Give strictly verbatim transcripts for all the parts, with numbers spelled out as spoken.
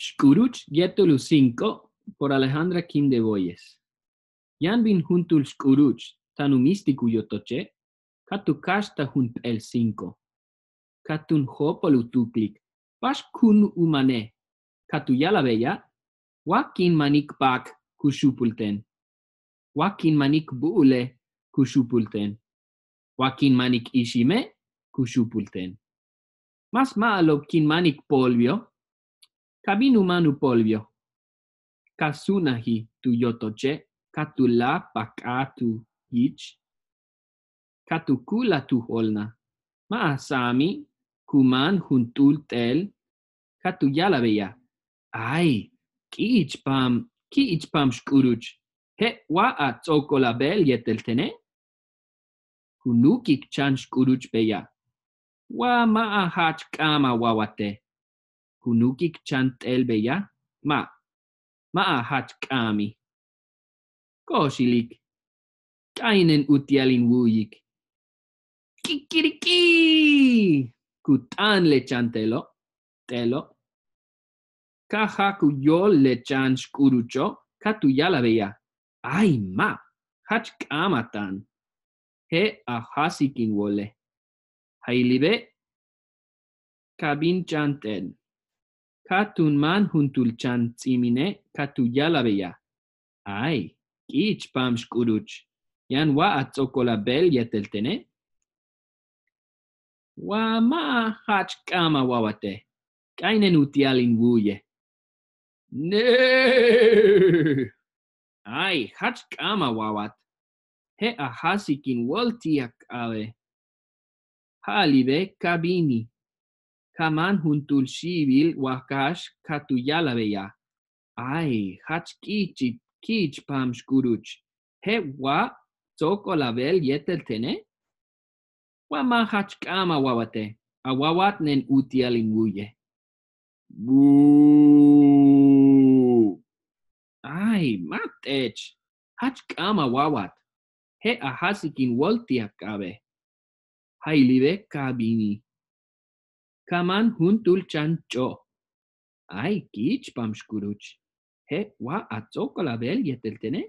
Xk'uruch yéetel u cinco por Alejandra Kim de Boyes. Yaan bin juntúul xk'uruch táan u míistik u yotoche', ka tu kaxtaj jump'éel cinco. Ka tun jóok'ol u tuuklik ba'ax kun u mane', ka tu ya'ala'al beya': wa kin manik paak ku xupul teen, wa kin manik bu'ule' ku xupul teen, wa kin manik ixime' ku xupul teen. Mas ma'alob kin manik polvio. Ka bin u man u polvio. Ka su'unaji tu yotoche', ka tu láak' pak'áat u yich, ka tu kúulaj tu jo'olnaj. Ma' a sáami' ku man juntúul t'eel, ka tu ya'ala'al beya': ay, ki'ichpam, ki'ichpam xk'uruch, je' wa a ts'o'okol a beel yéetel tene'. Ku núukik chan xk'uruch beya': wa ma' a jach k'a'am a wawate'. Ku núukik chan t'eel beya': ma', ma' a jach k'a'ami'. Ko'ox ilik, k'a'ayneen uti'al in wu'uyik. Kikiriki, ku t'a'an le chan t'eelo', t'eelo'. Ka jak u yóol le chan xk'urucho', ka tu ya'ala'al beya': ay ma', jach k'a'am a t'aan, je' a jasik in wóole'. Jayli' be', ka bin chan t'eel, ka tun man juntúul chan ts'íimine', ka tu ya'ala'al beya': ay, ki'ichpam xk'uruch, yaan wa a ts'o'okol a beel yéetel tene'. Wa ma' a jach k'a'am a wawate'. K'a'ayneen uti'al in wu'uye'. Ney, ay, jach k'a'am a wawat, je' a jasik in wóol ti' a k'abe'. Ja'alibe' ka bini', ka man juntúul xiibil wakax, ka tu ya'ala'al beya': ay, jach ki'ichi, ki'ichpam xk'uruch, je' wa a ts'o'okol a beel yéetel tene'. Wa ma' jach k'a'am a wawate', a wawatneen uti'al in wu'uye'. Buu. Ay, ma' teech, jach k'a'am a wawat, je' a jasik in wóol ti' a k'abe'. Jayli' be' ka bini', ka man juntúul chan ch'o'. Ay, ki'ichpam xk'uruch, je' wa a ts'o'okol a beel yéetel tene'.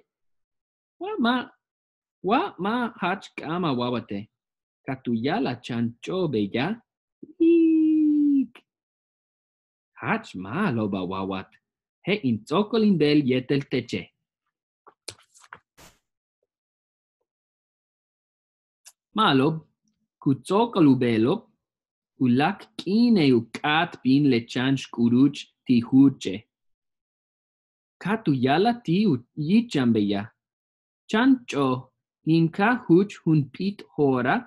Wa ma', wa ma' jach k'a'am a wawate', ka tu ya'ala'al chan ch'o' beya': iik, jach ma'alob a wawat, je' in ts'o'okol in beel yéetel teche'. Ma'alob, ku ts'o'okol u beelo'ob, uláak' k'iine' u k'áat bin le chan xk'uruch ti' júuche'. Ka tu ya'ala'al ti' u yíicham beya': chan ch'o', in ka júuch jun p'íit joora,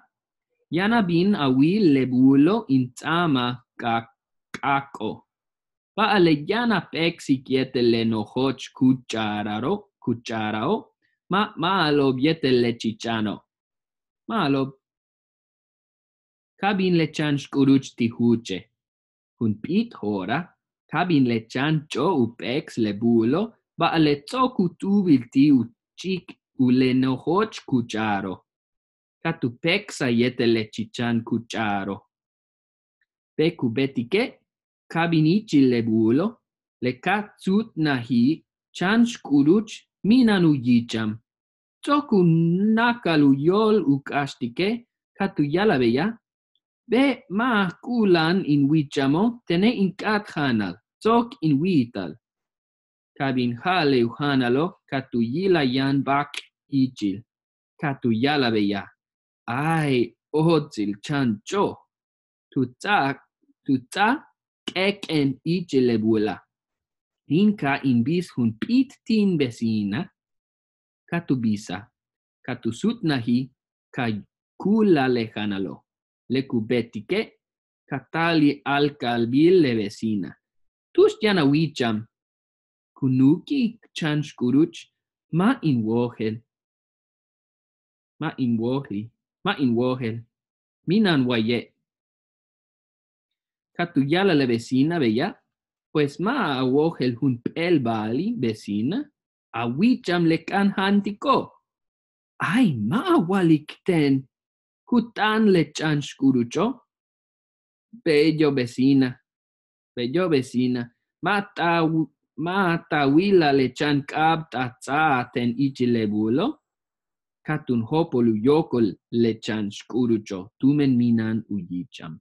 yaan a bin a wil le buulo' in ts'áamaj k'áak'o'. Ba'ale' yaan a péeksik yéetel le nojoch kucha'arao', kucha'arao', ma', ma'alob yéetel le chicháano'. Ma'alob, ka bin le chan xk'uruch ti' júuche'. Jun p'íit joora, ka bin le chan ch'o' u péeks le buulo', ba'ale' ts'o'ok u túubil ti' u chíik u le nojoch kucha'aro'. Ka tu péeksa'al yéetel le chicháan kucha'aro'. Bey ku beetike', ka bin ichil le buulo', le ka tsúutnaji' chan xk'uruch mina'an u yíicham. Ts'o'ok u náakal u yóol u k'áaxtike', ka tu ya'ala'al beya': bey ma' a k'u'ula'an in wíichamo', tene' in k'áat jáanal, ts'o'ok in wi'ita'al. Ka bin ja'ale' u jáanalo', ka tu yila'al yaan báak' ichil, ka tu ya'ala'al beya': ay, óotsil chan ch'o', tu ts'áa', tu ts'áa' k'éek'en ichil le buula'. In ka'a in bis jun p'íit ti' in vecina. Ka tu bisa'al, ka tu su'utnaji', ka k'u'ula'al le jáanalo'. Le ku beetike', ka táalil a'alk'abil le vecina: tu'ux yaan a wíicham? Ku núukik chan xk'uruch: ma' in wóojel, ma' in wóojli', ma' in wóojel, mina'an waye'. Ka tu ya'ala'al le vecina beya': pues ma' a wóojel jump'éel ba'ali' vecina, a wíicham le k'a'anjáantiko'. Ay, ma' a wa'alik teen, ku t'aan le chan xk'urucho'. Beyo' vecina, beyo' vecina, ma' ta ma' ta wilaj le chan k'ab ta ts'a'aj ten ichil le buulo', ka tun jopol u yokol le chan xk'urucho' tumen mina'an u yich'am.